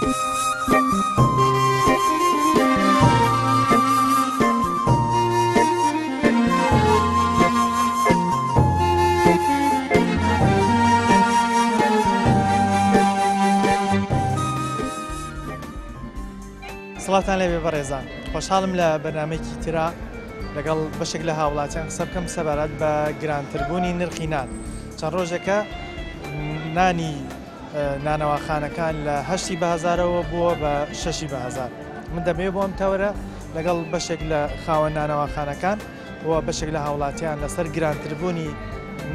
سڵاوتان لێبێ بەڕێزان خۆشحاڵم لە بەرنمەیەکی ترا لەگەڵ بەشێک لە هاوڵاتیان قسە بکەم سەبارەت بە گرانتربوونی نرخی نان چەند ڕۆژێکە نانی نانەواخانەکان لە هەشتی بە هەزارەوە بووە بە شەشی بە هەزار. من دەمەوێت بۆ ئەم تەوەرە لەگەڵ بەشێک لە خاوەن نانەواخانەکان و بەشێک لە هاوڵاتیان لەسەر گرانتربوونی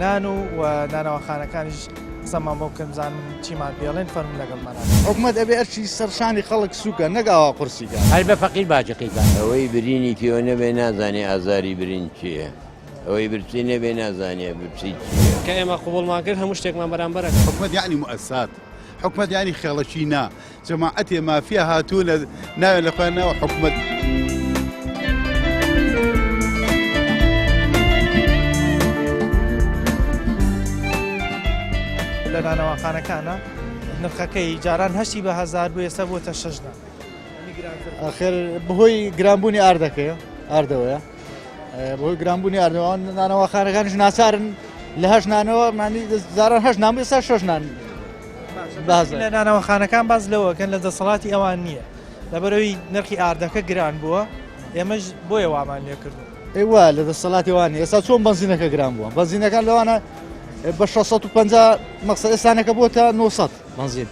نان و و نانەواخانەکانیش قسەمان بۆ بکەن بزانن چیمان پێڵێن فەرموون لەگەڵمان. حکومەت ئەبێ ئەرکی سەر شانی خەڵک سوکە نەک ئاوا قورسی کا. هەر بە فەقیر باجەکەی با. ئەوەی برینی پێوە نەبێ نازانێ ئازاری برین چییە. ئەوەی برسی نەبێ نازانێ برسی چییە. کە ئێمە قبوڵمان کرد هەموو شتێکمان بەرامبەرە کرد. حکومەت یەعنی موئەسسات، حکومەت یەعنی خێڵەکی نا، جەماعەتێ مافیا هاتوونە ناویان لە خۆیان ناوە حکومەت. لە نانەواخانەکانە نرخەکەی جاران هەشتی بە هەزار بوو ئێستا بووەتە شەش دان. ئاخر بەهۆی گرانبوونی ئاردەکەیە ئاردەوەیە. بەهۆی گرانبوونی ئاردەوە نانەواخانەکانیش ناچارن لە هەشت نانەوە مانی جاران هەشت نان بوو ئێستا شەش نان لە نانەوەخانەکان باس لەوەکەن لە دەسەڵاتی ئەوان نییە لەبەرەوەی نرخی ئاردەکە گران بووە ئێمەش بۆیە وامان لێ کردو ئێوە لە دەسەڵاتی وان ئێستا چۆن بەنزینەکە گران بووە بەنزینەکان لەوانە بە 650 مەقسە ئێستانەکە بۆتە 900 بەنزین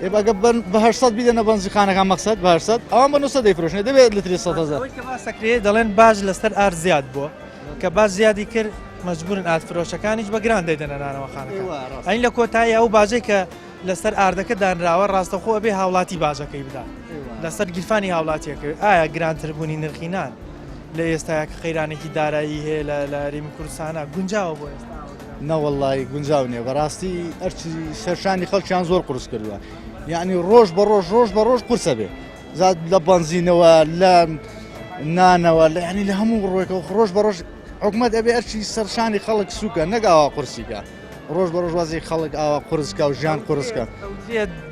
ئێ ئەگە بە 800 بیدەنە بەنزیخانەکان مەقسەد بە 800 ئەوان بە 900 دەیفرۆشنێ دەبێت لتری 100 هەزار ئەوەی کە باسەکرێ دەڵێن باج لەسەر ئارد زیاد بووە کە باج زیادی کرد مەجبورن ئارد فرۆشەکانیش بە گران دەیدەنە نانەوەخانەکان ئەین لە کۆتایی ئەو باجەی کە لەسەر ئاردەکە دانراوە ڕاستەخۆ ئەبێ هاوڵاتی باجەکەی بدا لەسەر گیرفانی هاوڵاتیەکە ئایا گرانتربوونی نرخی نان لە ئێستایا کە قەیرانێکی دارایی هەیە لە لە هەرێمی کوردستانا گونجاوە بۆ ئێستا؟ نەوەڵی گونجاو نییە بەڕاستی ئەرچی سەرشانی خەڵکیان زۆر قورس کردووە یعنی ڕۆژ بە ڕۆژ ڕۆژ بە ڕۆژ قورسە بێ زیاد لە بەنزینەوە لە نانەوە لە ینی لە هەموو ڕۆێکەوە ڕۆژ بە ڕۆژ حکومەت ئەبێ ئەرچی سەرشانی خەڵک سوکە نەک ئاوا قورسیکە ڕۆژ بە ڕۆژ وازی خەڵک ئاوا قورسکە و ژیان قورسکە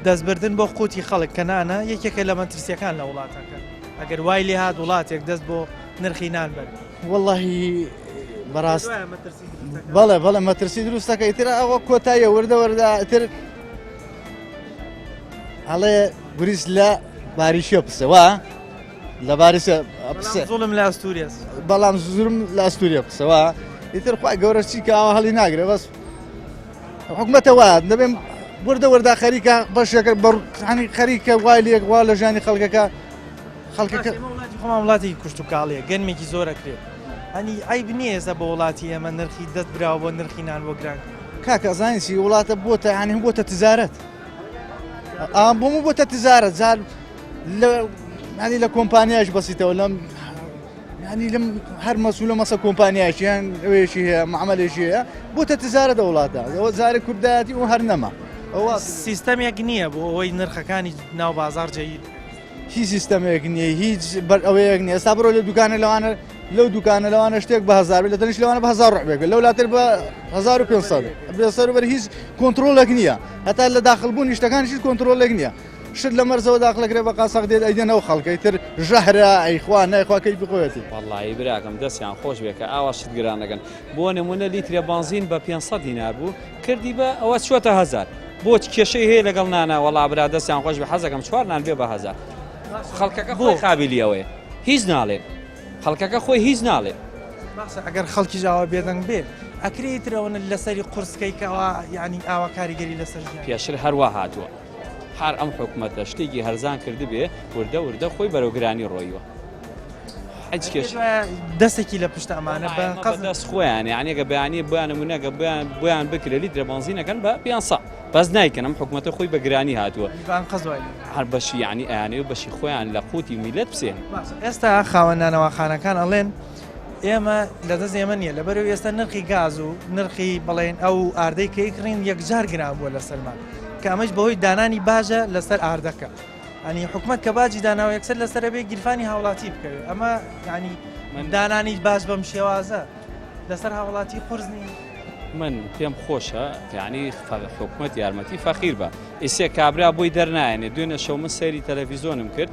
دەستبردن بۆ قوتی خەڵک کە نانە یەکێکە لە مەترسیەکان لە وڵاتەکە ئەگەر وای لێ هات وڵاتێک دەست بۆ نرخی نان بەر. وەڵاهی بەڕاست بەڵێ بەڵێ مەترسی دروستەکە ئیتر ئەوە کۆتاییە وردە وردە ئیتر ئەڵێ گوریس لە باریشیە پسە وا لە باریسە پسە زوڵم لە ئەستوریەس بەڵام زورم لە ئەستوریە پسەوە ئیتر خی گەورە چی کە ئاوا هەڵی ناگرێ بەس حکومەتە وا دەبێم وردە وردە خەریکە بەشێکە بەڕانی خەریکە وای لێک وا لە ژیانی خەڵکەکە خەڵکەکە وڵاتی خۆمان وڵاتێکی کوشتتوکاڵیە گەنمێکی زۆرە کرێت هەنی عیب نییە ئێستا بۆ وڵاتی ئێمە نرخی دەست براوە بۆ نرخی نان بۆ گران کاکە ئەزانی چی وڵاتە بۆتە ینی بۆتە تجارەت ئام بۆم بۆتە تجارەت جار لە ینی لە کۆمپانیاش بەسیتەوە لەم ینی لەم هەر مەسولە مەسە کۆمپانیایان ئەوێکی هەیە معاملێکی هەیە بۆتە تجارە دە وڵاتە ئەوە جارێک کوردایەتی و هەر نەما ئەوە سیستەمێک نییە بۆ ئەوەی نرخەکانی ناو بازار جێگیر هیچ سیستەمێک نییە هیچ بەر ئەوەیەک نییە ئێستا بڕۆ لە دوکانە لەوانە لەو دوکانە لەوانە شتێک بە هەزار بێت لە تەنیشت لەوانە بە هەزار ڕوبێک بێت لەو لاتر بە 1500 بێسەر بەر هیچ کۆنترۆڵێک نییە هەتا لە داخڵبوونی شتەکان هیچ کۆنترۆڵێک نییە شت لە مەرزەوە داخلەکرێ بە قاساق دێت ئەیدەنەوە خەڵکەی تر ژەهرە ئەیخوا نایخوا کەیفی خۆیەتی. وەڵایی براکەم دەستیان خۆش بێ کە ئاوا شت گران دەکەن بۆ نمونە لیترێ بانزین بە 500 دینار بوو کردی بە ئەوە چوەتە هەزار بۆچ کێشەی هەیە لەگەڵ نانا وەڵا برا دەستیان خۆش بێ حەزەکەم چوار نان بێ بە هەزار خەڵکەکە خۆی قابلی ئەوەیە هیچ ناڵێ خەڵکەکە خۆی هیچ ناڵێ. باشە ئەگەر خەڵکیش ئاوا بێدەنگ بێ ئەکرێ ئیتر ئەوەنە لەسەری قورسکەی کە ئەوا یانی ئاوا کاریگەری لەسەر ژیان پێشتر هەر وا هاتووە هەر ئەم حکومەتە شتێکی هەرزان کردبێ وردە وردە خۆی بەرەو گرانی ڕۆیوە هیچ کێش دەستێکی لە پشت ئەمانە بە قەز دەست خۆیان یعنی گە بەیانی بۆیان نمونە گە بۆیان بۆیان بکرێ لیترە بەنزینەکەن بە 500 بەس نایکەن ئەم حکومەتە خۆی بە گرانی هاتووە هەر بەشی یعنی ئەیانەوێ بەشی خۆیان لە قوتی میلەت بسێن ئێستا خاوەن نانەواخانەکان ئەڵێن ئێمە لە دەست ئێمە نییە لەبەرەوە ئێستا نرخی گاز و نرخی بڵێن ئەو ئاردەی کە ئیکڕین یەکجار گران بووە لەسەرمان کە ئەمەش بەهۆی دانانی باجە لەسەر ئاردەکە ئەنی حکومت کە باجی داناوە یەکسەر لەسەر بێ گیرفانی هاوڵاتی بکەوێت ئەمە ینی من دانانی باج بەم شێوازە لەسەر هاوڵاتی قورس نیە. من پێم خۆشە یعنی حکومەت یارمەتی فەقیر بە ئیسێ کابرا بۆی دەرنایەنێ دوێنێ شەو من سەیری تەلەڤیزۆنم کرد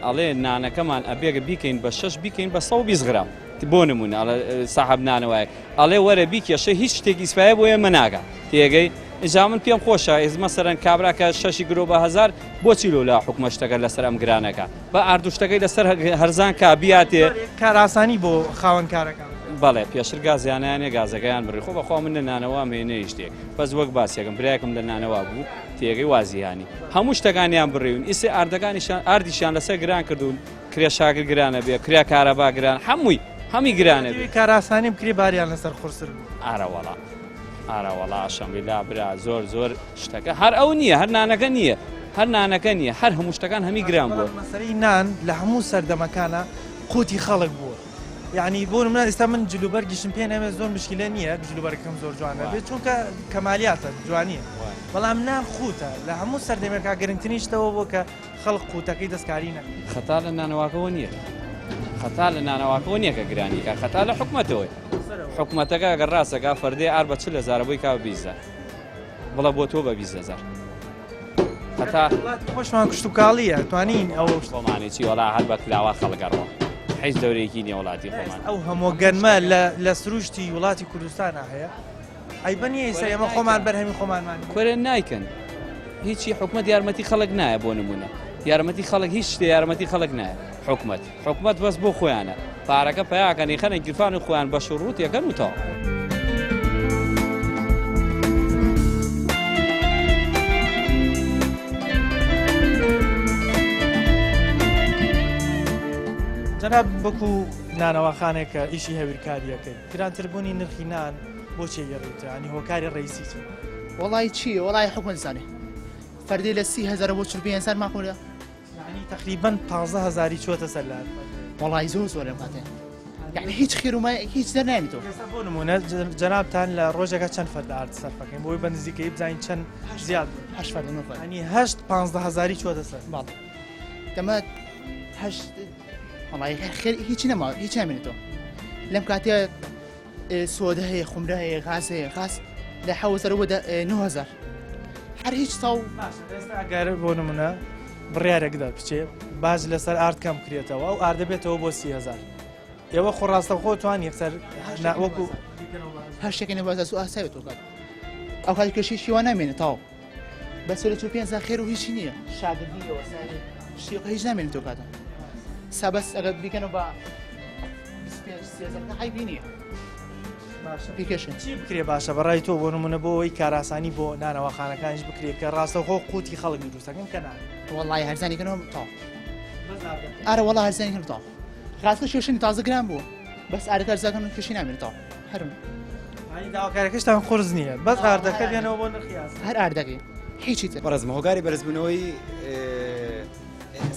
ئەڵێ نانەکەمان ئەبێگە بیکەین بە شەش بیکەین بە 120 غرام بۆ نمونە ئەڵێ ساحب نانەوایەک ئەڵێ وەرە بیکێشە هیچ شتێک ئیسفایە بۆ ئێمە ناگا تێگەی ئینجا من پێم خۆشە ئێز مەسەرەن کابرا کە شەشی گرۆ بە هەزار بۆچی لۆلا حکومە شتەکە لەسەر ئەم گرانەکە بە ئاردو شتەکەی لەسەر هەرزان کا بیاتێ. کارئاسانی بۆ خاوەن کارەکان. بەڵێ پێشتر گازیانیانە گازەکەیان بڕی خۆ بەخوا من لە نانەوام هەیە نەیشتێ بەس وەک باسێکم برایەکم لە نانەوا بوو تێگەی وازیانی هەموو شتەکانیان بڕیون ئیسێ ئاردەکانیشان ئاردیشیان لەسەر گران کردوون کرێ شاگر گرانە بێ کرا کارەبا گران هەمووی هەمی گرانە بێ کارئاسانی بکرێ باریان لەسەر قورستر بوو. ئارەوەڵا ئارەوەڵا ئەشەمبیلا برا زۆر زۆر شتەکە هەر ئەو نییە هەر نانەکە نییە هەر نانەکە نییە هەر هەموو شتەکان هەمی گران بووە. مەسەلەی نان لە هەموو سەردەمەکانا قوتی خەڵک بووە یعنی بۆ نمونە ئێستا من جلوبەرگیشم پێ نەبێت زۆر مشکلە نییە جلوبەرگەکەم زۆر جوان نەبێت چونکە کەمالیاتە جوانیە بەڵام نان قوتە لە هەموو سەردەمێکا گرنگترین شتەوە بۆ کە خەڵک قوتەکەی دەستکاری نەکەن. خەتا لە نانەواکەوە نییە خەتا لە نانەواکەوە نییە کە گرانی کا خەتا لە حکومەتەوەی حکومەتەکە گەر ڕاستەکە فەردەی ئار بە 40 هەزارە بۆی کا بە 20 هەزار بڵە بۆ تۆ بە 20 هەزار هەتا خۆشمان کشتوکاڵیە توانین ئەو خۆمانی چی وەڵا هەر بە کلاوە خەڵک ئەڕوا هیچ دەورێکی نییە وڵاتی خۆمان ئەو هەموو گەرمە لە سروشتی وڵاتی کوردستانە هەیە عەیبە نییە ئێستا ئێمە خۆمان بەرهەمی خۆمانمان کورە نایکەن هیچی حکومت یارمەتی خەڵک نایە بۆ نمونە یارمەتی خەڵک هیچ شتێ یارمەتی خەڵک نایە حکومت حکومت بەس بۆ خۆیانە پارەکە پیاکەنی خەنە گیرفان و خۆیان بە شڕوت یەکەن و تەواو. جەناب وەکو نانەواخانێک کە ئیشی هەویرکاریەکەی گرانتربوونی نرخی نان بۆچی ئەگەڕێتەوە یانی هۆکاری ڕئیسی چی؟ وەڵای چی وەڵای حکومەت زانێ فەردی لە 30 هەزار بۆ 45 هەزار ماقولە یعنی تقریبا 15 هەزاری چوەتە سەر لە وەڵای زۆر زۆر لەم کاتێ یعنی هیچ خێر و ما هیچ دەرنایەتەوە ئێستا بۆ نمونە جەنابتان لە ڕۆژێکە چەند فەرد ئارد سەرفەکەین بۆی بە نزیکەی بزانین چەند زیاد بوو هەشت فەرد نۆ فەرد ینی هەشت 15 هەزاری چوەتە سەر بەڵێ دەمە هەشت وەڵای خێر هیچ نەما هیچ نامێنێتەوە لەم کاتێ سۆدە هەیە خومرە هەیە غاز هەیە غاز لە حەوزەر بۆ 9000 هەر هیچ تاو ئێستا ئەگەر بۆ نمونە بڕیارێک دەربچێ باج لەسەر ئارد کەم کرێتەوە ئەو ئاردە بێتەوە بۆ 30هزار ئێوە خۆ ڕاستەوخۆ توان یەکسەر وەکو هەر شتێکی نەبازە سو ئاسایەتەوە کات ئەو کات کێشەی شیوە نامێنێت تاو بەس لە چوو پێنج خێر و هیچی نییە شاگردی شتێک هیچ نامێنێتەوە کاتە سا بەس ئەگەر بیکەنەوە بە 25 عیبی نییە پێکێشن چی بکرێ باشە بەڕای تۆ بۆ نمونە بۆ ئەوەی کاراسانی بۆ نانەواخانەکانیش بکرێت کە ڕاستەوخۆ قوتی خەڵک دروستەکەن کە نان وەڵی هەرزانی کەنەوە تاو ئارە وەڵا هەرزانی کەنەوە تاو ڕاستە شێشنی تازە گران بوو بەس ئارەکە هەرزاکەن کێشی نامێنێتەوە هەرم داواکارەکەشتان قرس نییە بەس ئاردەکە بێنەوە بۆ نرخی هەر ئاردەکەی هیچی تر بەڕێزم هۆکاری بەرزبوونەوەی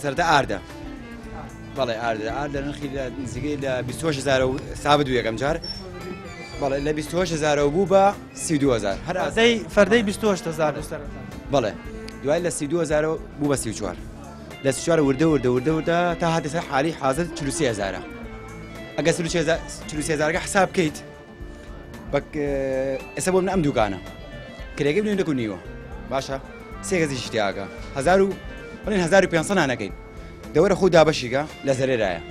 سەردە ئاردە بەڵێ ئاردە ئاردە نرخی لە نزیکەی لە 28 هزار و سابت بوو یەکەم جار بەڵێ لە 28 هزارەوە بوو بە 32 هزار هەر فەردەی فەردەی 28 هزار بوو سەرەتا بەڵێ دوای لە 32 هزارەوە بوو بە 34 لە 34 وردە وردە وردە وردە تا هاتە سەر حالی حاضر 43 هزارە ئەگەر 43 هزارەکە حساب بکەیت بەک ئێستا بۆ من ئەم دوکانە کرێگە بنێن دەکو نیوە باشە سێ گەزیشی تیاکە هزار و بڵێن 1500 نانەکەین دەوەرە خۆ دابەشیکە لە زەرێرایە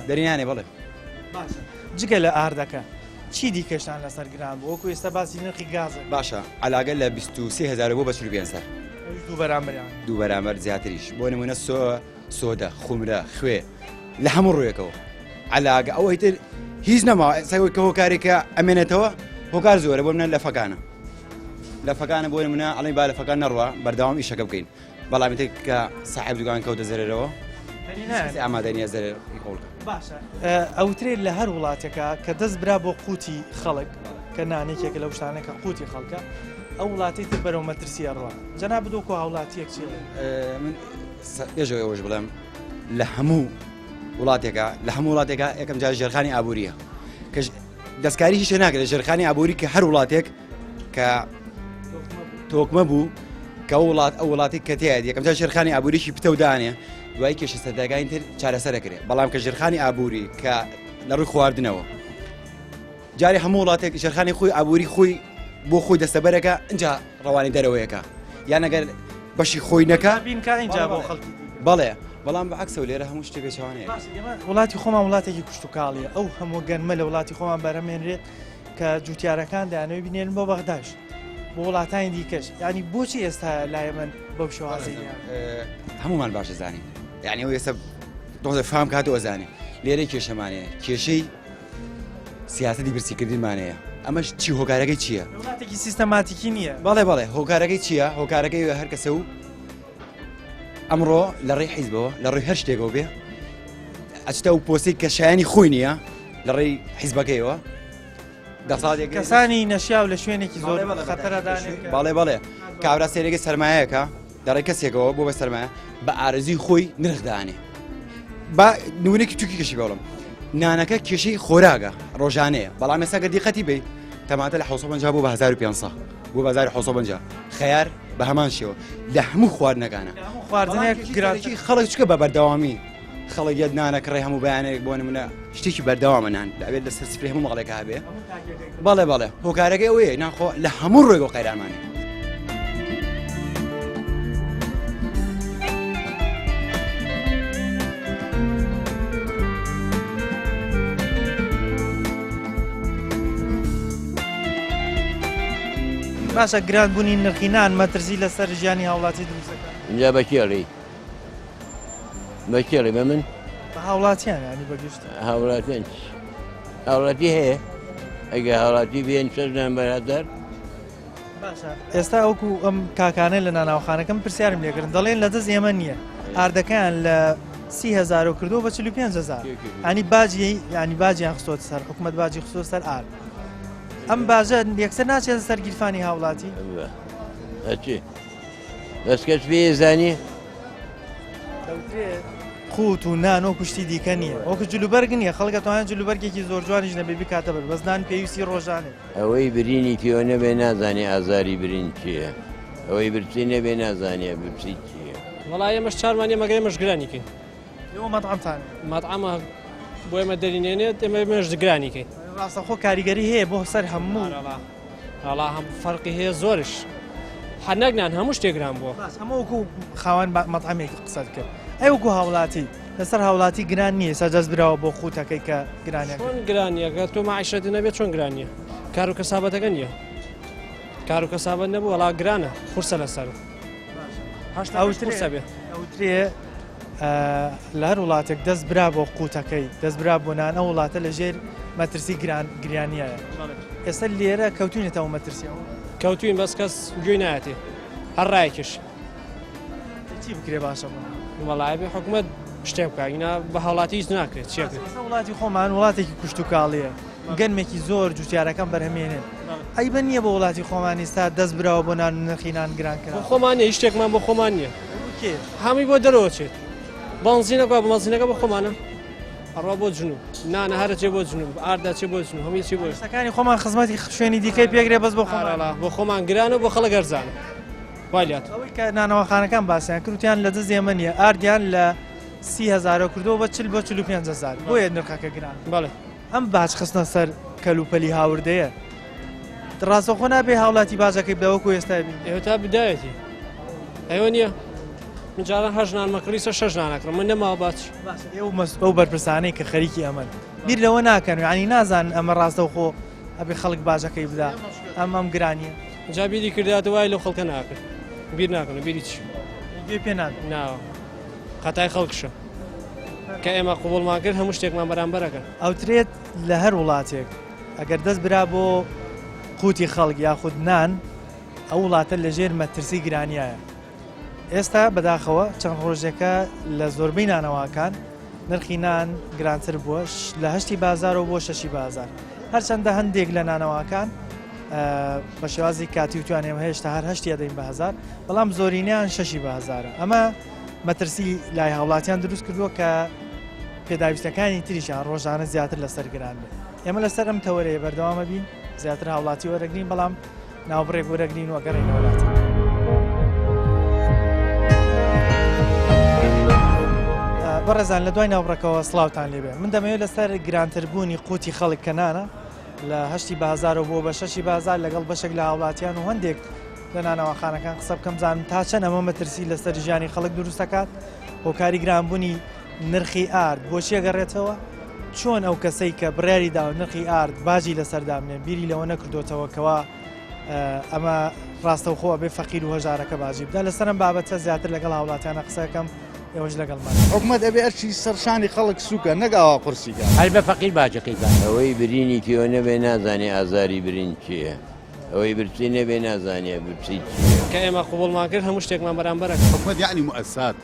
دەری نانێ بەڵێ باشە جگە لە ئاردەکە چی دیکەشتان لەسەر گران بوو وەکو ئێستا باسی نرخی گازە باشە علاگە لە 23 هزار بۆ بە 45 دوو بەرامبەریان دوو بەرامبەر زیاتریش بۆ نمونە سۆ سۆدە، خومرە، خوێ، لە هەموو ڕوویەکەوە عەلاگە ئەوە ئیتر هیچ نەماوە ئێستا کە هۆکارێکە ئەمێنێتەوە هۆکار زۆرە بۆ منە لەفەکانە لەفەکانە بۆ منە ئەڵێن با لەفەکان نەڕوا بەردەوام ئیشەکە بکەین بەڵام ئیتر کە ساحێب دوکان کەوتە زەرەرەوە ئامادە نییە زەرەر قبوڵ کە. باشە ئەوترێت لە هەر وڵاتێکە کە دەست برا بۆ قوتی خەڵک کە نان یەکێکە لەو شتانە کە قوتی خەڵکە ئەو وڵاتی تر بەرەو مەترسی ئەڕوا جەنابت وەکو هاوڵاتیەک چی من پێشەوە ئەوەش بڵێم لە هەموو وڵاتێکە لە هەموو وڵاتێکە یەکەم جار ژێرخانی ئابووریە کە دەستکاری هیچ ناکرێت ژێرخانی ئابووری کە هەر وڵاتێک کە تۆکمە بوو کە وڵات ئەو وڵاتی کە تێیە یەکەم جار ژێرخانی ئابووریی پتەودانێ دوای کێشە سەرداگانی تر چارەسەرەکرێ بەڵام کە ژێرخانی ئابووری کە لە ڕووی خواردنەوە. جارێ هەموو وڵاتێک ژێرخانی خۆی ئابووری خۆی بۆ خۆی دەستەبەرەکە ئینجا ڕەوانی دەرەوەیەکە یان ئەگەر بەشی خۆی نەکا بینکە ئینجا بۆ خەڵکی بەڵێ بەڵام بە عەکسەوە لێرە هەموو شتێک پێچەوانەیە. ئێمە وڵاتی خۆمان وڵاتێکی کشتوکاڵیە ئەو هەموو گەنمە لە وڵاتی خۆمان بەرهەمێنرێت کە جوتیارەکان دەیانەوێت بینێرن بۆ بەغداش بۆ وڵاتانی دیکەش ینی بۆچی ئێستا لای من بەو شێوازی هەمومان باش دەزانین یعنی ئەو ئێستا دۆزە فام کات و ئەزانێ لێرە کێشەمانەیە کێشەی سیاسەتی برسیکردنمانەیە ئەمەش چی هۆکارەکەی چییە؟ وڵاتێکی سیستەماتیکی نییە بەڵێ بەڵێ هۆکارەکەی چییە؟ هۆکارەکەی هەر کەسە و ئەمڕۆ لە ڕێی حیزبەوە لە ڕێی هەر شتێکەوە بێ ئەچتە و پۆستی کە شایانی خۆی نییە لە ڕێی حیزبەکەیەوە دەسەڵاتێک کەسانی نەشیاو لە شوێنێکی زۆر خەتەرەدانێ بەڵێ بەڵێ کابرا سێرێکی سەرمایەکە لە ڕێی کەسێکەوە بۆ بە سەرمایە بە ئارەزوی خۆی نرخ دانێ با نمونێکی توکی کەشی بەڵم نانەکە کێشەی خۆراگە ڕۆژانەیە بەڵام ئێستا گە دیقەتی بی تەماتە لە 650 بۆ بە 1500 بۆ بازاری 650 خەیار بە هەمان شێوە لە هەموو خواردنەکانە خواردنێک گرانێکی خەڵک چکە بە بەردەوامی خەڵک یەت نانە کڕێ هەموو بەیانێک بۆ نمونە شتێکی بەردەوامە نان دەبێت لەسەر سفری هەموو ماڵێکە هەبێ بەڵێ بەڵێ هۆکارەکەی ئەوەیە ناخۆ لە هەموو ڕێگۆ قەیرانمانێ. باشە گرانبوونی نرخی نان مەترسی لەسەر ژیانی هاوڵاتی دروست دەکات. ئینجا بە کێ ئەڵێی؟ بە کێ ئەڵێی بە من؟ بە هاوڵاتیان ینی بە گشتی. هاوڵاتیان چی؟ هاوڵاتی هەیە؟ ئەگەر هاوڵاتی بێن شەش نان بەرادەر باشە ئێستا وەکو ئەم کاکانە لە ناناوخانەکەم پرسیارم لێکردن دەڵێن لە دەست ئێمە نییە ئاردەکەیان لە 30هزار و کردو بە 45هزار ینی باجی ینی باجیان خستۆت سەر حکوومەت باجی خستۆ سەر ئارد ئەم باجە یەکسەر ناچێت سەر گیرفانی هاوڵاتی ئەچێ بەس کەس پێ زانی قوت و نان و کوشتی دیکە نییە وەکو جلوبەرگ نییە خەڵکە توانێت جلوبەرگێکی زۆر جوانیش نەبێ بکاتە بەر بەس نان پێویستی ڕۆژانێ ئەوەی برینی پێوە نەبێ نازانێ ئازاری برین چییە ئەوەی برسی نەبێ نازانێ برسی چییە وەڵا ئێمەش چارمان نیە مەگەر ئێمەش گرانی کەین ئێوە مەتعەمتان مەتعەمە بۆ ئێمە دەرینێنێت ئێمە ئێمەش گرانی کەین ڕاستەخۆ کاریگەری هەیە بۆ سەر هەموو وەڵا هەم فەرقی هەیە زۆرش هەر نەک نان هەموو شتێک گران بووە باس ئەمە وەکو خاوەن مەتعەمێک قسەت کرد ئەی وەکو هاوڵاتی لەسەر هاوڵاتی گران نییە ئێستا دەست براوە بۆ قوتەکەی کە گرانیان چۆن گرانیە گەر تۆ معیشەت نەبێت چۆن گرانیە کار و کەسابەتەکە نییە کار و کەسابەت نەبوو وەڵا گرانە قورسە لەسەر ئەوترێ لە هەر وڵاتێک دەست برا بۆ قوتەکەی دەست برا بۆ نان ئەو وڵاتە لە ژێر مەترسی گران گرانیایە ئێستا لێرە کەوتوینەتەوە مەترسیەوە کەوتوین بەس کەس گوێی نایەتێ هەر ڕایکش چی بکرێ باشە بۆ وەڵای بێ حکومەت شتێ بکە ئینا بە هاوڵاتی هیچ ناکرێت چیە وڵاتی خۆمان وڵاتێکی کوشت و کاڵیە گەنمێکی زۆر جوتیارەکان بەرهەمێنن عەیبە نییە بۆ وڵاتی خۆمان ئیستا دەست براوە بۆ نان و نرخی نان گران کرا. بۆ خۆمان نیە هیچ شتێکمان بۆ خۆمان نیە کێ هەمووی بۆ دەرەوە چێت بەنزینە گوا بەنزینەکە بۆ خۆمانە ئەڕوا بۆ جنوب نانە هەرە چێ بۆ جنوب ئاردا چێ بۆ جنوب هەمووی چێ بۆ شتەکانی خۆمان خزمەتی شوێنی دیکەی پێگرێ بەس بۆ خۆمان بۆ خۆمان گرانە بۆ خەڵک ئەرزانە وای لات ئەوەی کە نانەواخانەکان باسیان کرد وتیان لە دەست ئێمە نییە ئاردیان لە 30 هەزارەوە کردووە بە 40 بۆ 45 هەزار بۆیە نرخەکە گران بەڵێ ئەم باج خستنە سەر کەلوپەلی هاوردەیە ڕاستەوخۆ نابێ هاوڵاتی باجەکەی بدە وەکو ئێستا بین ئێوە تا بدایەتی ئەوە نییە من جاران هەشت نانمە کڕی سە شەش نانەکڕم من نەماوە باج باشە ئێوە مەس ئەو بەرپرسانەی کە خەریکی ئەمەن بیر لەوە ناکەن یعنی نازانن ئەمە ڕاستەوخۆ ئەبێ خەڵک باجەکەی بدا ئەم ئەم گرانیە جا بیری کردات وای لەو خەڵکە ناکرد بیر ناکەن بیری چی گوێ پێ نادەن ناوە خەتای خەڵکشە کە ئێمە قبوڵمان کرد هەموو شتێکمان بەرامبەرەکەن. ئەوترێت لە هەر وڵاتێک ئەگەر دەست برا بۆ قوتی خەڵک یاخود نان ئەو وڵاتە لەژێر مەترسی گرانیایە. ئێستا بەداخەوە چەند ڕۆژێکە لە زۆربەی نانەواکان نرخی نان گرانتر بووە لە هەشتی بازارەوە بۆ شەشی بازار. هەرچەندە هەندێک لە نانەواکان بە شێوازی کاتی وتوان ئێمە هێشتا هەر هەشتی ئەدەین بە هەزار بەڵام زۆرینەیان شەشی بە هەزارە ئەمە مەترسی لای هاوڵاتیان دروست کردووە کە پێداویستەکانی تریشیان ڕۆژانە زیاتر لەسەر گران بێت ئێمە لەسەر ئەم تەوەرەیە بەردەوامە بین زیاتر هاوڵاتی وەرەگرین بەڵام ناوبڕێک وەرەگرین و ئەگەڕێینەوە لاتان. بەڕێزان لە دوای ناوبڕەکەوە سڵاوتان لێبێ من دەمەوێت لەسەر گرانتربوونی قوتی خەڵک کە نانە لە هەشتی بازارەوە بۆ بە شەشی بازار لەگەڵ بەشێک لە هاوڵاتیان و هەندێک لە نانەواخانەکان قسە بکەم زانم تا چەند ئەمە مەترسی لەسەر ژیانی خەڵک دروست دەکات هۆکاری گرانبوونی نرخی ئارد بۆچی ئەگەڕێتەوە؟ چۆن ئەو کەسەی کە بڕیاری داوە نرخی ئارد باجی لەسەر دابنێ بیری لەوە نەکردوتەوە کەوا ئەمە ڕاستەوخۆ ئەبێ فەقیر و هەژارەکە باجی بدا لەسەر ئەم بابەتە زیاتر لەگەڵ هاوڵاتیانە قسەکەم ئێوەش لەگەڵمان. حکومەت ئەبێ ئەرکی سەر شانی خەڵک سوکە نەک ئاوا قورسی کا. هەر بە فەقیر باجەکەی با. ئەوەی برینی پێوە نەبێ نازانێ ئازاری برین چییە. ئەوەی برسی نەبێ نازانێ برسی چییە. کە ئێمە قبوڵمان کرد هەموو شتێکمان بەرامبەرە کرد. حکومەت یەعنی موئەسسات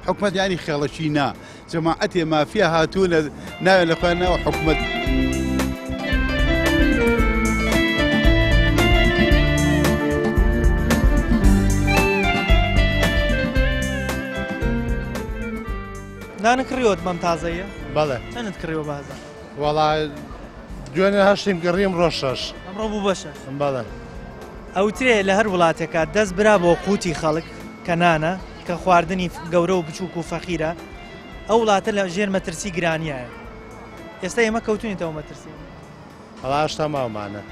حکومەت یەعنی خێڵەکی نا جەماعەتێ مافیا هاتوونە ناویان لە خۆیان ناوە حکومەت. نانت کڕیوە بەم تازەیە؟ بەڵێ. چەندت کڕیوە بە هەزار؟ وەڵا دوێنێ هەشتیم کڕی ئەمڕۆ شەش. ئەمڕۆ بوو بە شەش. بەڵێ. ئەوترێ لە هەر وڵاتێکا دەست برا بۆ قوتی خەڵک کە نانە کە خواردنی گەورە و بچووک و فەقیرە ئەو وڵاتە لە ژێر مەترسی گرانیایە ئێستا ئێمە کەوتونیتەوە مەترسی وەڵا هێشتا ماومانە.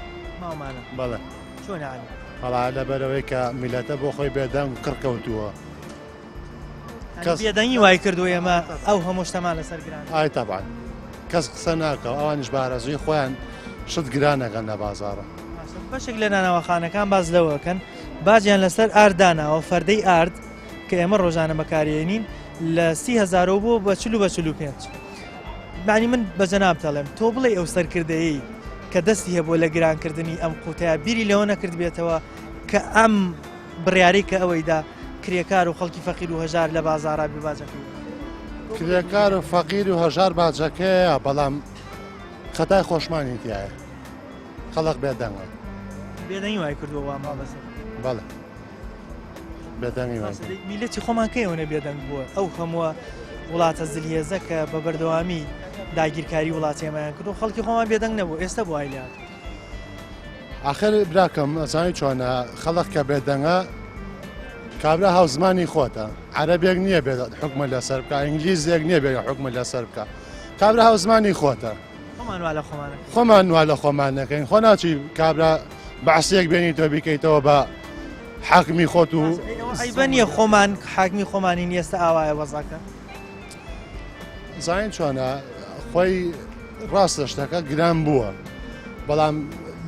ماومانە. بەڵێ. چۆن یانی؟ وەڵا لەبەرئەوەی کە میللەتە بۆ خۆی بێدەنگ و کڕ کەوتووە. کەس بێدەنگی وای کردو ئێمە ئەو هەموو شتەمان لەسەر گران ئای تەبعەن کەس قسە ناکە ئەوانیش بە ئارەزووی خۆیان شت گران ئەکەن لە بازاڕە. بەشێک لە نانەواخانەکان باس لەوە ئەکەن باجیان لەسەر ئارد داناوە فەردەی ئارد کە ئێمە ڕۆژانە بەکارێنین لە سی هەزارەوە بۆ بە چل و بە 45 معنی من بە جەنابت ئەڵێم تۆ بڵێ ئەو سەرکردەیەی کە دەستی هەبووە لە گرانکردنی ئەم قوتەیە بیری لەوە نەکردبێتەوە کە ئەم بڕیارەی کە ئەوەی دا کرێکار و خەڵکی فەقیر و هەژار لە بازاڕا بێ باجەکەی. کرێکار و فەقیر و هەژار باجەکەیە بەڵام خەتای خۆشمانی تایە خەڵق بێدەنگە. بێدەنگی وای کردووە وا مابەسە. بەڵێ بێدەنگی وای. میلەتی خۆمان کەی ئەوەنە بێدەنگ بووە ئەو هەمووە وڵاتە زلهێزە کە بە بەردەوامی داگیرکاری وڵاتی ئێمەیان کرد و خەڵکی خۆمان بێدەنگ نەبوو ئێستا بۆ وای لێهات. ئاخر براکەم ئەزانی چۆنە خەڵق کە بێدەنگە کابرا هاوزمانی خۆتە عەرەبێک نییە بێت حکومە لەسەر بکە ئینگلیزێک نییە بێت حکومە لەسەر بکە کابرا هاوزمانی خۆتە خۆمان وا لە خۆمان خۆمان وا لە خۆمان نەکەین خۆ ناچی کابرا بەعسێک بێنی تۆ بیکەیتەوە بە حاکمی خۆت و عیبە نییە خۆمان حاکمی خۆمانی ئێستا ئاوایە وەزاکە زانین چۆنە خۆی ڕاستە شتەکە گران بووە بەڵام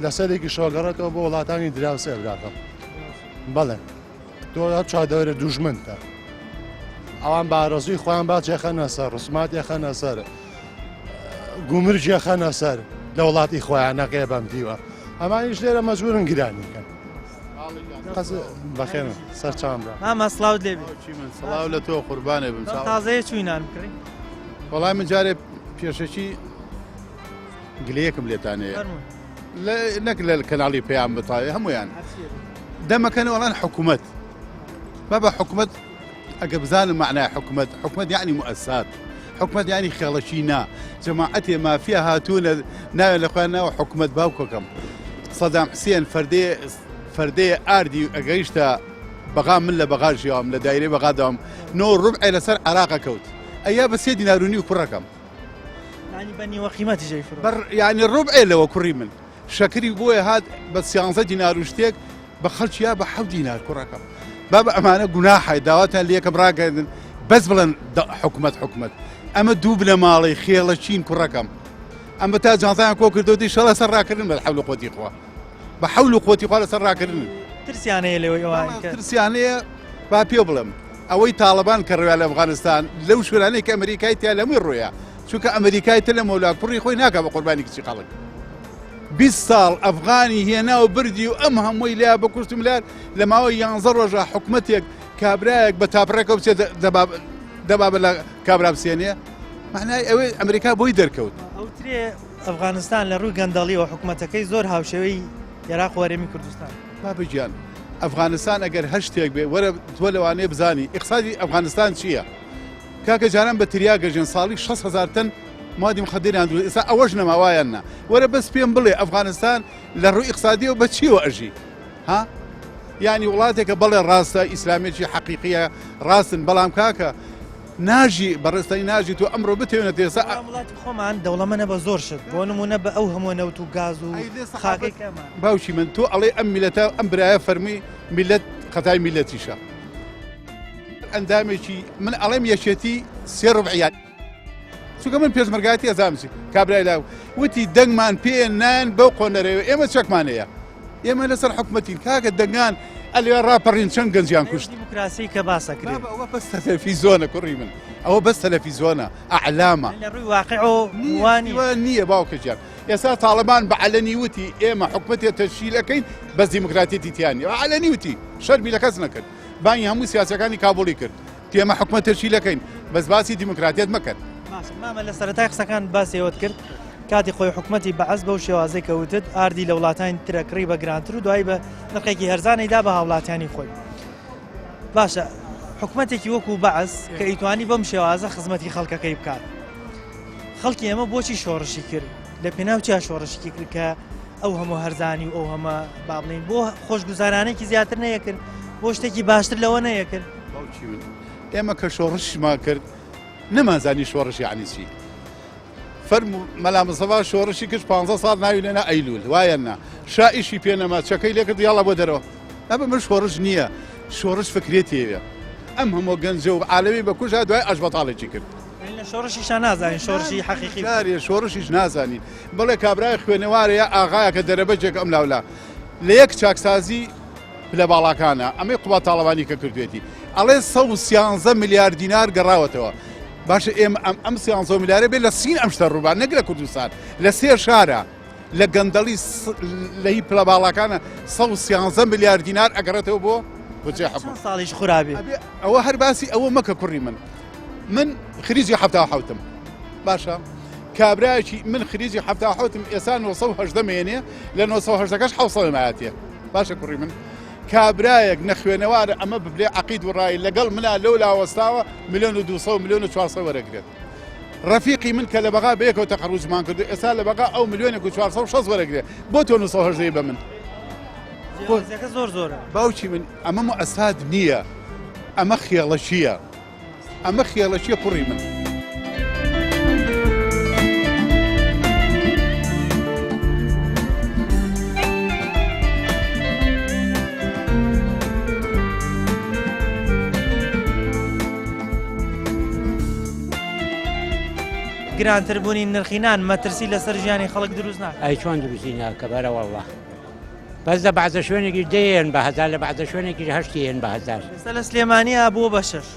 لەسەرێکی شۆگەڕێتەوە بۆ وڵاتانی دراوسێ براکەم بەڵێ تۆ چادەورە دوژمنتە ئەوان بارەزوی خۆیان با جێخەنە سەر ڕسومات ێخەنە سەر گومرگێ خەنە سەر لە وڵاتی خۆیان نەقێ بەم دیوە ئەمانیش لێرە مەجبورن گرانی کەن بەخێرن سەرچاوم برا. مامە سڵاوت لێ بێ. سڵاو لە تۆ قوربانێ بم. تازەیە چووی نان بکڕی؟ وەڵای من جارێ پێشەکی گلەیەکم لێتان هەیە نەک لە کەناڵی پەیام بتاوێ هەمویان دەمەکەن وەڵان حکوومەت بابە حکوومەت ئەگە بزانم معنای حکومەت حکومەت یعنی مؤسسات حکومەت یعنی خێڵەکی نا جەماعەتێ مافیا هاتوونە ناوێن لە خۆیان ناوە حکومەت باوکەکەم سەدام حسێن فەردێ فەردێ ئاردی ئەگەیشتە بەغا من لە بەغا ژیاوم لە دایرەی بەغا داوم نۆ ڕبعێ لەسەر عراقە کەوت ئەیا بە سێ دینار و نیو کوڕەکەم یعنی بە نیوە قیمەتی جێی فرۆشت. بەر یعنی ڕبعێ لەوە کوڕی من شەکری بۆیە هات بە سیانزە دینار و شتێک بە خەڵکی یا بە حەوت دینار کوڕەکەم بابە ئەمانە گوناحە داواتان لێکەم ڕاگەندن بەس بڵێن حکومەت حکومەت ئەمە دوو بنەماڵەی خێڵەچین کوڕەکەم ئەمە تا جانتایان کۆ کردەوە دی شەڵە سەر ڕاکردن بە حەول و قوتی خوا بە حەول و قوتی خوا لەسەر ڕاکردن ترسیان هەیە لەوەی ئەوان ترسیان هەیە با پێ بڵێم ئەوەی تاڵەبان کە ڕویا لە ئەفغانستان لەو شوێنانەی کە ئەمریکای تیا لەمووی ڕۆیە چونکە ئەمریکای تر لە مەولا کوڕی خۆی ناکا بە قوربانی کچی خەڵک 20 ساڵ ئەفغانی هێنا و بردی و ئەم هەمووی لیا بە کوشت و ملار لە ماوەی یانزە ڕۆژە حکومەتێک کابرایەک بە تاپڕێکەوە بچێت دەبابە لە کابرا بسێنێ معنای ئەوەی ئەمریکا بۆی دەرکەوت. ئەوترێ ئەفغانستان لە ڕووی گەندەڵیەوە حکومەتەکەی زۆر هاوشێوەی عێراق و هەرێمی کوردستان. بابە گیان ئەفغانستان ئەگەر هەر شتێک بێ وەرە تۆ لەوانەیە بزانی ئیقسادی ئەفغانستان چییە؟ کاکە جاران بە تریاک گەژێن ساڵی 6 هزار تەن موادی مخدریان دروست ئێستا ئەوەش نەما وایان نا وەرە بەس پێم بڵێ ئەفغانستان لە ڕووی ئیقسادیەوە بە چیەوە ئەژی ها یعنی وڵاتێکە بەڵێ ڕاستە ئیسلامێکی حەقیقیە ڕاستن بەڵام کاکە. ناژی بەڕێزتانی ناژی تۆ ئەمڕۆ بتێونە تێسا وڵاتی خۆمان دەوڵەمەنە بە زۆر شت بۆ نمونە بە ئەو هەموو نەوت و گاز و خاکەی کەمان. باوکی من تۆ ئەڵێ ئەم میلەتە ئەم برایە فەرمی میلەت خەتای میلەتیشە ئەندامێکی من ئەڵێم یەکێتی سێ ڕبعیان چونکە من پێشمەرگایەتی ئەزانم چی کابرای لاو وتی دەنگمان پێ نان بەو قۆنەرەوە ئێمە چەکمان هەیە ئێمە لەسەر حکومەتین کاکە دەنگان ئەلێ ڕاپەڕین چەند گەنجیان کوشت دیموکراسی کە باسە کرێ بابا ئەوە بەس تەلەفیزۆنە کوڕی من ئەوە بەس تەلەفیزۆنە ئەعلامە لە ڕووی واقع و وانی نییە باوکە گیان ئێستا تاڵەبان بە عەلەنی وتی ئێمە حکومەتێ تەشکیل ئەکەین بەس دیموکراتیەتی تیا نییە عەلەنی وتی شەرمی لە کەس نەکرد بانگی هەموو سیاسەکانی کابوڵی کرد ئێمە حکومەت تەشکیل ئەکەین بەس باسی دیموکراتیەت مەکەن. باشە مامە لە سەرەتای قسەکان باسی ئەوەت کرد کاتی خۆی حکومەتی بەعس بەو شێوازەی کە وتت ئاردی لە وڵاتانی ترە کڕی بە گرانتر و دوایی بە نرخێکی هەرزانی دا بە هاوڵاتیانی خۆی. باشە حکومەتێکی وەکو بەعس کە ئیتوانی بەم شێوازە خزمەتی خەڵکەکەی بکات خەڵکی ئێمە بۆچی شۆڕشی کرد لە پێناو چیا شۆڕشی کرد کە ئەو هەموو هەرزانی و ئەو هەمە با بڵین بۆ خۆشگوزارانێکی زیاتر نەیەکرد بۆ شتێکی باشتر لەوە نەیەکرد باوکی من ئێمە کە شۆڕشمان کرد نەمانزانی شۆڕش یعنی چی فەرموو مەلا مستەفا شۆڕشی کرد پ ساڵ ناوی لێنا ئەیلول وایە نا شا ئیشی پێ نەما چەکەی لێ کرد یاڵا بۆ دەرەوە ئەبە من شۆڕش نییە شۆڕش فکرێتیەوە ئەم هەموو گەنجە و عالەمی بە کوژا دوای ئەشبەتاڵێکی کرد لە شۆڕشیشا نازانین شۆڕشی حەقیقی جارێ شۆڕشیش نازانین بڵێ کابرای خوێنەوارە یا ئاغایەکە دەرەبەجێک ئەم لاولا لە یەک چاکسازی پلە باڵاکانە ئەمەی قوباد تاڵەبانی کە کردوێتی ئەڵێ 113 ملیار دینار گەڕاوەتەوە باشە ئێمە ئەم ئەم 13 ملیارە بێ لە سین ئەم شتە ڕووبان نەک لە کوردستان لە سێ شارە لە گەندەڵی لە هی پلە باڵاکانە 113 ملیار دینار ئەگەڕێتەوە بۆ بۆ حکومەت ساڵیش خرابێ ئەوە هەر باسی ئەوە مەکە کوڕی من من خریجی حەفتا حوتم باشە کابرایەکی من خریجی حەفتا حوتم ئێستا 910 مێنێ لە 910ەکەش حوسەوە مایەتێ باشە کوڕی من کابرایەک نەخوێنەوارە ئەمە ببلێ عقید و ڕای لەگەڵ منا لەو لاوەستاوە ملیۆن و 200 ملیۆن و 400 وەرەگرێت ڕەفیقی من کە لە بەغا بەیەکەوە تەخەڕوجمان کردو ئێستا لە بەغا ئەو ملیۆنێک و 460 وەرەگرێت بۆ تۆ 910 بە من زۆر زۆرە باوکی من ئەمە موئەسات نییە ئەمە خێڵەکییە ئەمە خێڵەکیە کوڕی من. گرانتر بوونی نرخی نان مەترسی لەسەر ژیانی خەڵک دروست ناکات. ئەی چۆن دروستی ناکە بەرەوەڵڵا. بەس لە بەعزە شوێنێکیش دەیەن بە هەزار لە بەعزە شوێنێکیش هەشتیەن بە هەزار. ئێستا لە سلێمانیا بووە بە شەش.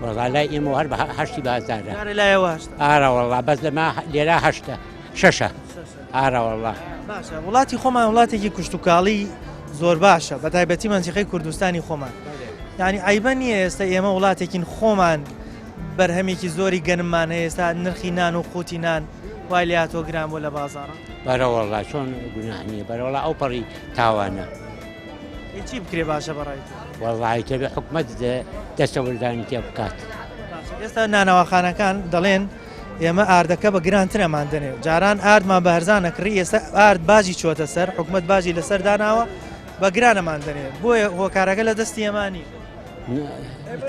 وەڵا لای ئێمە هەر بە هەشتی بە هەزارە. جارێ لایەوە هەشتە. ئارە وەڵا بەس لە ما لێرە هەشتە شەشە. ئارە وەڵا. باشە وڵاتی خۆمان وڵاتێکی کشتوکاڵی زۆر باشە بە تایبەتی مەنتیقەی کوردستانی خۆمان. یعنی عیبە نییە ئێستا ئێمە وڵاتێکین خۆمان بەرهەمێکی زۆری گەنممان هەیە ئێستا نرخی نان و قوتی نان وای لێهاتووە گران بووە لە بازاڕا. بەرەوەڵا چۆن گوناه نییە بەرەوەڵا ئەو پەڕی تاوانە. ئەی چی بکرێ باشە بەڕای تۆ؟ وەڵی دەبێ حکومەت دەستەوەردانی تێ بکات. باشە ئێستا نانەواخانەکان دەڵێن ئێمە ئاردەکە بە گرانتر ئەمان دەنێ جاران ئاردمان بە هەرزان ئەکڕی ئێستا ئارد باجی چۆتە سەر حکومەت باجی لەسەر داناوە بە گران ئەمان دەنێ بۆیە هۆکارەکە لە دەستی ئێمە نییە.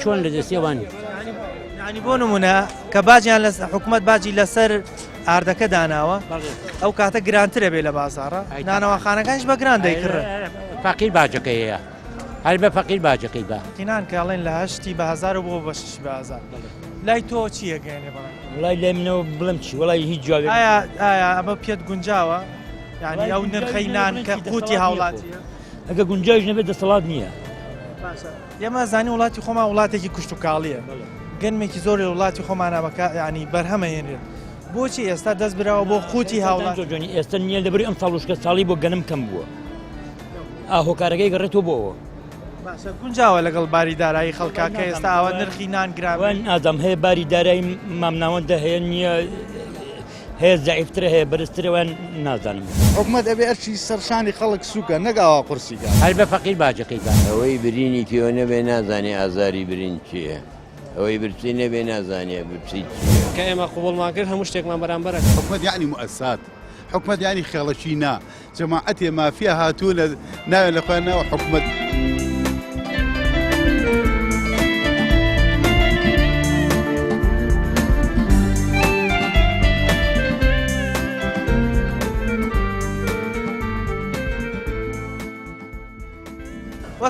چۆن لە دەستی ئەوان ینی بۆ نمونە کە باجیان لە حکوومەت باجی لەسەر ئاردەکە داناوە ئەو کاتە گرانترە بێ لە بازارە نانەوەخانەکانش بە گران دەیکڕن فەقیر باجەکەی هەیە هەر بە فەقیر باجەکەی بە تینان کاڵێن لە هەشتی بە هزار و بۆ بە شش بە هزار لای تۆ چییە گەێنێ بەڵێ وڵای لای منەوە بڵم چی وڵی هیچ جوابێک ئایا ئایا ئەمە پێت گونجاوە یعنی ئەو نرخەی نان کە قوتی هاوڵاتیە ئەگە گونجاویش نەبێت دەسەڵات نییە. باشە ئێمە زانی وڵاتی خۆمان وڵاتێکی کشتتوکاڵیە گەنمێکی زۆر لە وڵاتی خۆمانە بەکە ینی بەرهەمە هێنرێت بۆچی ئێستا دەست براوە بۆ قوتی هاوڵات جۆنی ئێستا نییە لەبری ئەم ساڵوشکە ساڵی بۆ گەنم کەم بووە ئاهۆکارەکەی گەڕێتەوە بۆەوە باشە گونجاوە لەگەڵ باری دارایی خەڵکا کە ئێستا ئاوا نرخی نان گران ئازم هەیە باری دارایی مامناوەندە هەیە نییە هەیە زەعیفترە هەیە بەرزترە وان نازانم. حکومەت ئەبێ ئەرکی سەر شانی خەڵک سوکە نەک ئاوا قورسی کا. هەر بە فەقیر باجەکەی با. ئەوەی برینی تێوە نەبێ نازانێ ئازاری برین چییە، ئەوەی برسی نەبێ نازانێ برسی چییە. کە ئێمە قبوڵمان کرد هەموو شتێکمان بەرامبەرە کرد. حکومەت یەعنی موئەسسات، حکومەت یەعنی خێڵەکی نا، جەماعەتێ مافیا هاتوونە ناویان لە خۆیان ناوە حکومەت.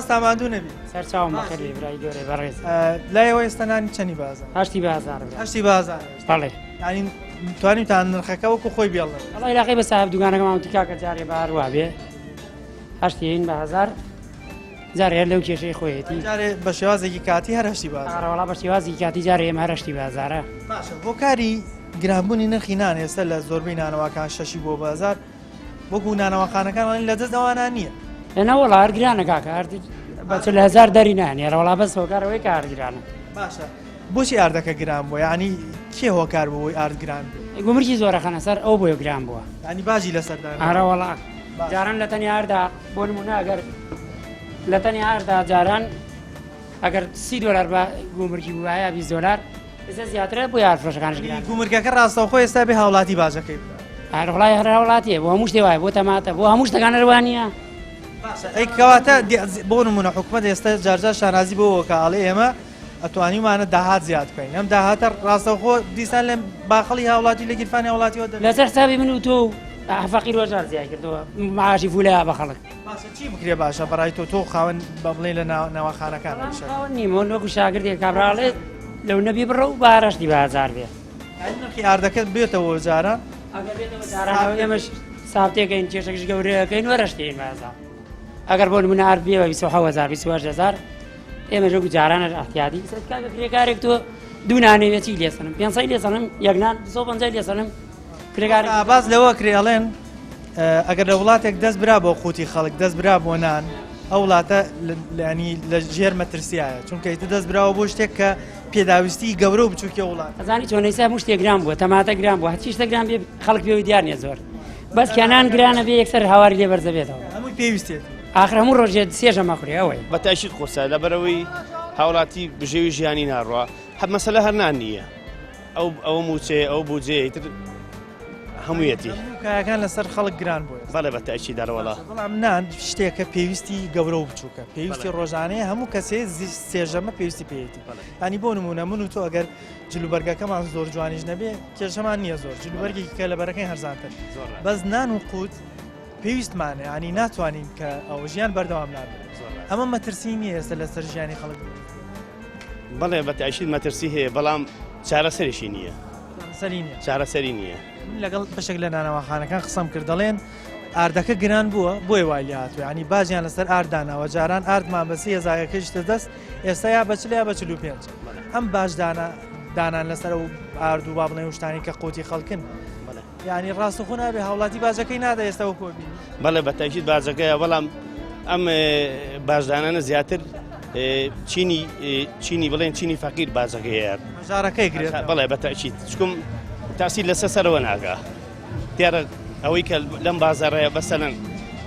مامۆستا ماندوو نەبی. سەرچاوم بەخێر بێی برای گەورەی بەڕێز. لایەوە ئێستا نانی چەنی بازار؟ هەشتی بازار. هەشتی بازار. بەڵێ. یعنی توانیتان نرخەکە وەکو خۆی بێڵن. وەڵا عیلاقەی بە ساحب دوکانەکەمان وتی کاکە جارێ بە هەر وابێ هەشتی هین بە هەزار جارێ هەر لەو کێشەی خۆیەتی. جارێ بە شێوازێکی کاتی هەر هەشتی بازار. ئارە وەڵا بە شێوازی کاتی جارێ ئێمە هەر هەشتی بازارە. باشە هۆکاری گرانبوونی نرخی نان ئێستا لە زۆربەی نانەواکان شەشی بۆ بازار وەکو نانەواخانەکان ئەڵێن لە دەست ئەوانە نییە. نە وەڵا هەر گرانە کاکە هەر بە 40 هەزار دەری نانێ وەڵا بەس هۆکار ئەوەی کە هەر گرانە. باشە بۆچی ئاردەکە گران بووە یعنی کێ هۆکار بوو بۆی ئارد گران بێ؟ گومرگی زۆرە خەنە سەر ئەو بۆیە گران بووە. یعنی باجی لەسەر دانراوە. ئارە وەڵا جاران لە تەنیا ئاردا بۆ نمونە ئەگەر لە تەنیا ئاردا جاران ئەگەر 30 دۆلار بە گومرگی بووایە 20 دۆلار ئێستا زیاترە بۆ یارفرۆشەکانش گران. گومرگەکە ڕاستەوخۆ ئێستا بێ هاوڵاتی باجەکەی بدات. ئارە وەڵای هەر هاوڵاتیە بۆ هەموو شتێ وایە بۆ تەماتە بۆ هەموو شتەکان هەر وانییە. باشە ئەی کەواتە بۆ نمونە حکومەت ئێستا جارجار شانازی بۆ کە ئەڵێ ئێمە ئەتوانیمانە داهات زیاد بکەین ئەم داهاتە ڕاستەوخۆ دیسان لە باخەڵی هاوڵاتی لە گیرفانی هاوڵاتیەوە دەبێت. لەسەر حسابی من و تۆ و فەقیر وەژار زیای کردەوە معاشی فولەیە بە خەڵک. باشە چی بکرێ باشە بەڕای تۆ تۆ خاوەن بە بڵێ لە ناوەخانەکان خاوەن نیم وەکو شاگردێک کابرا ئەڵێ لەو نەبی بڕە و بارەشتی بە هەزار بێ. نرخی ئاردەکە بێتەوە جاران؟ ئەگەر بێتەوە جاران ئێمەش سابتێکەین کێشەکەش گەورەیەکەین وەرەشتین بە هەزار. ئەگەر بۆ نمونە ئارد بێ بە 27 هەزار 28 هەزار ئێمەش وەکو جارانەش ئەحتیادی سەر کاکە کرێکارێک تۆ دوو نانەوێ چی لێسەنم 500 لێسەنم یەک نان 250 لێسەنم کرێکار باز لەوە کرێ ئەڵێن ئەگەر لە وڵاتێک دەست برا بۆ قوتی خەڵک دەست برا بۆ نان ئەو وڵاتە لەنی لە ژێر مەترسیایە چونکە ئیتر دەست براوە بۆ شتێک کە پێداویستی گەورە و بچووکی وڵات ئەزانی چۆن ئێستا هەموو شتێک گران بووە تەماتە گران بووە هەرچی شتە گران بێ خەڵک پێوەی دیار نییە زۆر بەس کەنان گرانە بێ یەکسەر هاواری لێ بەرزە بێتەوە هەمووی پێویستێت ئاخر هەموو ڕۆژێ سێژە مەخورێ ئەوەی بە تاکید قورسە لەبەرەوەی هاوڵاتی بژێوی ژیانی ناڕوا هەر مەسەلە هەر نان نییە ئەو ئەو موچەیە ئەو بودجەیە ئیتر هەموویەتی کایەکان لەسەر خەڵک گران بووە بەڵێ بە تاکید دەرەوەڵا بەڵام نان شتێکە پێویستی گەورە و بچووکە پێویستی ڕۆژانەیە هەموو کەسێ سێژەمە پێویستی پێیەتی ینی بۆ نمونە من و تۆ ئەگەر جلوبەرگەکەمان زۆر جوانیش نەبێ کێشەمان نییە زۆر جلوبەرگێکی کە لەبەرەکەی هەرزانتر بەس نان و قوت پێویستمانە ینی ناتوانین کە ئەو ژیان بەردەوام نابێت ئەمە مەترسی نییە ئێستا لەسەر ژیانی خەڵک بەڵێ بە تاکید مەترسی هەیە بەڵام چارەسەریشی نییە چارەسەری نییە چارەسەری نییە من لەگەڵ بەشێک لە نانەواخانەکان قسەم کرد دەڵێن ئاردەکە گران بووە بۆیە وای لێ هاتووە ینی باجیان لەسەر ئارد داناوە جاران ئاردمان بە 30 هەزارەکەشتە دەست ئێستا یا بە 40 یا بە 45 ئەم باجدانە دانان لەسەر ئەو ئارد و با بڵێن و شتانی کە قوتی خەڵکن یعنی ڕاستەخۆ نابێ هاوڵاتی باجەکەی نادا ئێستا وەکو بینی بەڵێ بە تاکید باجەکەیە بەڵام ئەم باجدانانە زیاتر چینی چینی بڵێن چینی فەقیر باجەکەیە هەژارەکەی گرێت بەڵێ بە تاکید چکم تاسیر لەسەر سەرەوە ناگا دیارە ئەوەی کە لەم بازارەیە بەسەلەن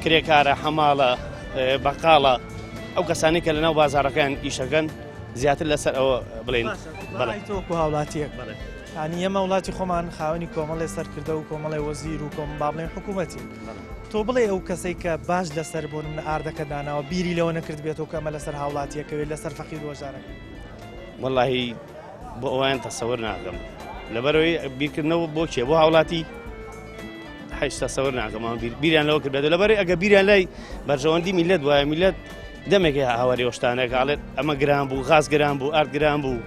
کرێکارە حەماڵە بەقاڵە ئەو کەسانی کە لەناو بازارەکان ئیشەکەن زیاتر لەسەر ئەوە بڵێن بەڵێ تۆکو هاوڵاتیەک بەڵێ ینی ئێمە وڵاتی خۆمان خاوەنی کۆمەڵێ سەرکردە و کۆمەڵێ وەزیر و کۆم با بڵێن حکوومەتی تۆ بڵێ ئەو کەسەی کە باش لەسەر بۆ منە ئاردەکە داناوە بیری لەوە نەکرد بێتەوە کە ئەمە لەسەر هاوڵاتیەکەوێت لەسەر فەقیر وەژارەکە وەڵاهی بۆ ئەویان تەسەور ناکەم لەبەرەوەی بیرکردنەوە بۆ کێ بۆ هاوڵاتی حیش تەسەور ناکەم بیریان لەوە کرد لەبەرەی ئەگە بیریان لای بەرژەوەندی میلەت وایە میلەت دەمێکی هاواری ئەو شتانەکە ئەڵێت ئەمە گران بوو غاز گران بوو ئارد گران بوو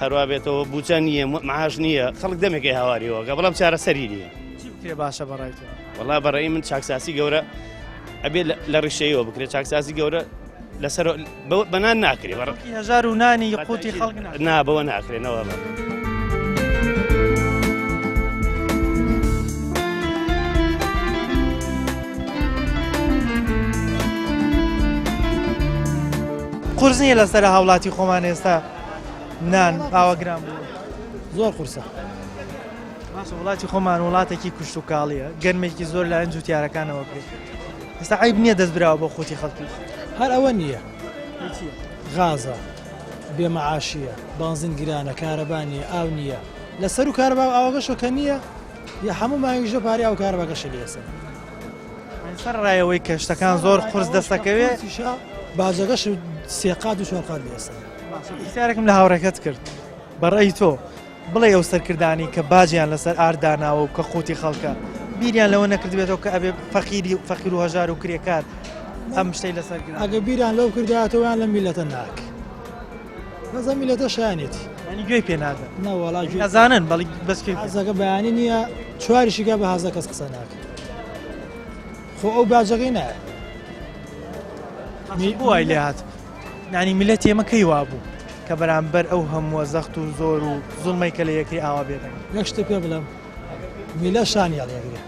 هەروە بێتەوە بوجە نییە معاش نییە خەڵک دەمێکی هاواریەوەکە بەڵام چارەسەری نییە چی بکرێ باشە بەڕای تۆ وەڵا بەڕێی من چاکسازی گەورە ئەبێ لە ڕیشەیەوە بکرێت چاکسازی گەورە لەسەر بەنان ناکرێ هەژار و نانی قوتی خەڵک نا بەوە ناکرێنەوە بە. قورس نییە لەسەر هاوڵاتی خۆمان ئێستا نان ئاوا گران بوو زۆر قورسە باشە وڵاتی خۆمان وڵاتێکی کوشت و کاڵیە گەرمێکی زۆر لایەن جوتیارەکانەوە کرد ئێستا عیب نییە دەست براوە بۆ قوتی خەڵکی هەر ئەوە نییە غازە بێمەعاشیە بانزین گرانە کارەبا نییە ئاو نییە لەسەر و کارەبا و ئاوەکەشەوە کە نییە یا هەموو مانگیشە پارەی ئاو کارەباکەشی لێسە سەر ڕایەوەی کە شتەکان زۆر قورس دەستەکەوێ باجەکەش سێقات و چوارقات لێسە پرسیارێکم لە هاوڕێکەت کرد بەڕێی تۆ بڵێ ئەو سەرکردانی کە باجیان لەسەر ئارد داناوە و کە قوتی خەڵکە بیریان لەوە نەکردبێتەوە کە ئەبێ فەقیری فەقیر و هەژار و کرێکار ئەم شتەی لەسەر گران. ئەگە بیران لەو کردایەتەوەیان لەم میلەتە ناک. بەس ئەم میلەتە شایانێتی. یانی گوێی پێ نادەن. نا وەڵا گوێی ئەزانن بەڵی بەس گوێی پێ. حەزەکە بەیانی نییە چواریشی کا بە هەزە کەس قسە ناکە. خۆ ئەو باجەکەی نایە. بۆ وای لێ هات؟ یانی میلەتی ئێمە کەی وابوو کە بەرامبەر ئەو هەمووە زەخت و زۆر و زوڵمەی کە لە یەکەی ئاوا بێدەنگ. یەک شتت پێ بڵێم میلە شانی هەڵیەگرێ.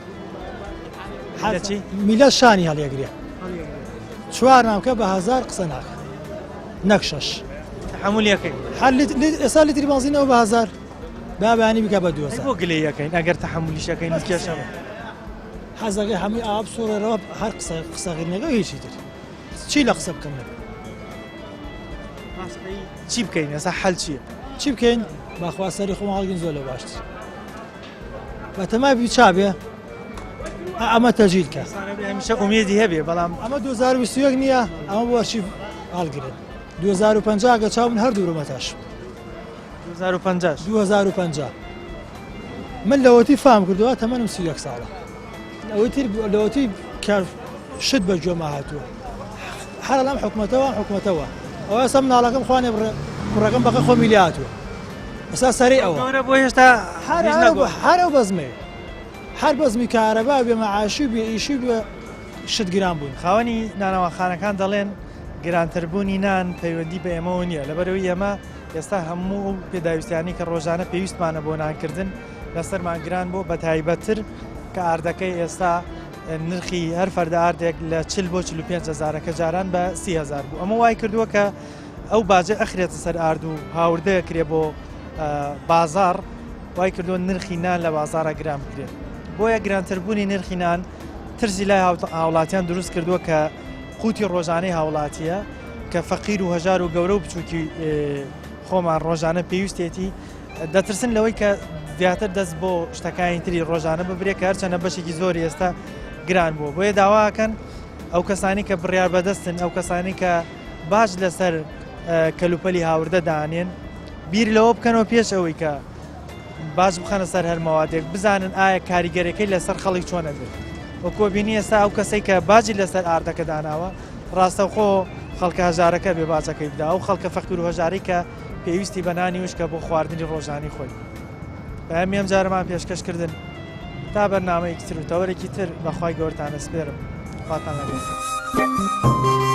لە چی؟ میلە شانی هەڵیەگرێ. چوار ناوکە بە هەزار قسە ناکە نەک شەش. تەحەمولی ئەکەین. هەر ئێستا لیتری بەنزینەوە بە هەزار با بەیانی بکە بە 2000. بۆ گلەیی ئەکەین ئەگەر تەحەمولیش ئەکەین کێشە حەزەکەی هەمووی ئاوا بسوڕێرەوە هەر قسە قسەکردنەکە هیچی تر چی لە قسە بکەم من چی بکەین ئێستا حەل چییە؟ چی بکەین باخوا سەری خۆم هەڵگین زۆر لە باشتر بەتەما بیچا بێ ئەمە تەجیل کە هەمیشە ئومێدی هەبێ بەڵام ئەمە 2021 نییە ئەمە بۆ ئەرشیف هەڵگرن 2050 گە چاو من هەر دوورمە تاش 2050 2050 من لەوەتی فام کردووە تەمەنم 31 ساڵە ئەوەی تر لەوەتی کار شت بە گوێما هاتووە هەر لەم حکومەتەوە حکومەتەوە ئەوە ئێستا مناڵەکەم خوانێ بڕێ کوڕەکەم بەقە خۆمی لێ هاتووە ئێستا سەری ئەوە گەورە بۆ هێشتا هەر هیچ ئەو نەگۆڕ. هەر ئەو بەزمەیە هەر بەزمی کارەبا بێ مەعاشی و بێ ئیشی و بێ شت گران بوون. خاوەنی نانەواخانەکان دەڵێن گرانتربوونی نان پەیوەندی بە ئێمەوە نییە لەبەرئەوەی ئێمە ئێستا هەموو ئەو پێداویستیانەی کە ڕۆژانە پێویستمانە بۆ نانکردن لەسەرمان گران بووە بەتایبەتتر کە ئاردەکەی ئێستا نرخی هەر فەردە ئاردێک لە 40 بۆ 45 هەزارە کە جاران بە 30 هەزار بوو ئەمە وای کردووە کە ئەو باجە ئەخرێتە سەر ئارد و هاوردە کرێ بۆ بازاڕ وای کردووە نرخی نان لە بازاڕە گران بکرێت بۆیە گرانتربوونی نرخی نان ترسی لای هاوڵاتیان دروست کردووە کە قوتی ڕۆژانەی هاوڵاتیە کە فەقیر و هەژار و گەورە و بچووکی خۆمان ڕۆژانە پێویستێتی دەترسن لەوەی کە زیاتر دەست بۆ شتەکانی تری ڕۆژانە ببرێت کە هەرچەنە بەشێکی زۆری ئێستا گران بووە بۆیە داواکەن ئەو کەسانی کە بڕیار بەدەستن ئەو کەسانی کە باج لەسەر کەلوپەلی هاوردە دانێن بیر لەوە بکەنەوە پێش ئەوەی کە باج بخەنە سەر هەر مەوادێک بزانن ئایا کاریگەرەکەی لەسەر خەڵک چۆنە بێت وەکۆ بینی ئێستا ئەو کەسەی کە باجی لەسەر ئاردەکە داناوە ڕاستەوخۆ خەڵکە هەژارەکە بێ باجەکەی بدا ئەو خەڵکە فەقیر و هەژارەی کە پێویستی بە نانی وشکە بۆ خواردنی ڕۆژانی خۆی. پەیامی ئەم جارەمان پێشکەش کردن تا بەرنامەیەکی تر و تەوەرێکی تر بەخوای گەورتان ئەسپێرم خواتان لەگەڵ.